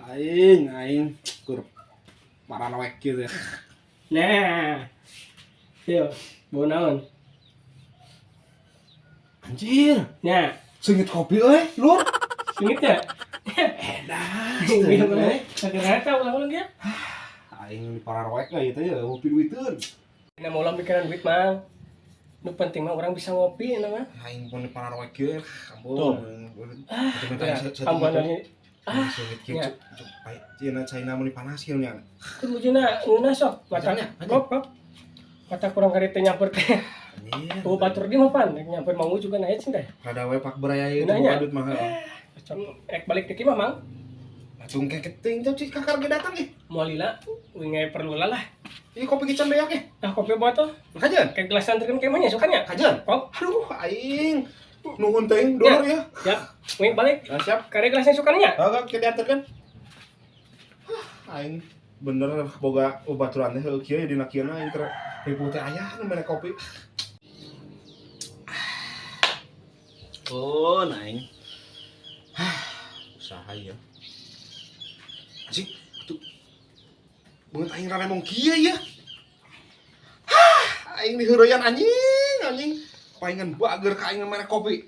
Aing aing kur paranoek kieu teh. Nah. Yo, bau naon? Anjir, Nya, seungit kopi euy, Lur. Seungit ya? Edan. Iya, bener. Sakit ulang-ulang ya. Aing di pararoek lah ieu teh ya, ngopi duiteun. Nah, mau mikiran duit mah. Nu penting mah orang bisa ngopi nah mah. Aing pun di pararoek kieu, Tuh. ampun. Ah, ya, ambuan ini. Ah, seungit kieu ya. Cuk, cuk. Pai, cina caina mun panas kieu nya. Kun bujuna ngeunah sok. Mata Maksudnya, kop kop. Mata kurang kari teh nyamper teh. Anjir. Oh, batur di mah pan, rek nyamper mau juga na cing teh. Rada we pak beraya ieu Nanya. teh duit mah. Cocok rek balik ke mah, Mang. Langsung keketing tuh cik kakar ge datang ih. Moal lila, uing perlu lah. Ih, kopi ge can beak eh. Nah, kopi botol. Kajeun. Kayak gelas anterkeun ke mah nya sukanya. Kajeun. Kop. Aduh, aing. Nuhun teuing dulur ya. Ya, uing balik. Nah, siap. Kare gelasnya sukanya. Oh, kita diantarkan. Hah, aing bener boga ubaturan teh heueuh kieu dina kieu aing keur ripuh teh aya nu mere kopi. Oh, aing. Hah, usaha ya. Anjing, atuh. Beungeut aing raremong kieu ya. Hah, aing diheureyan anjing, anjing. Paingan bager ka aing mere kopi.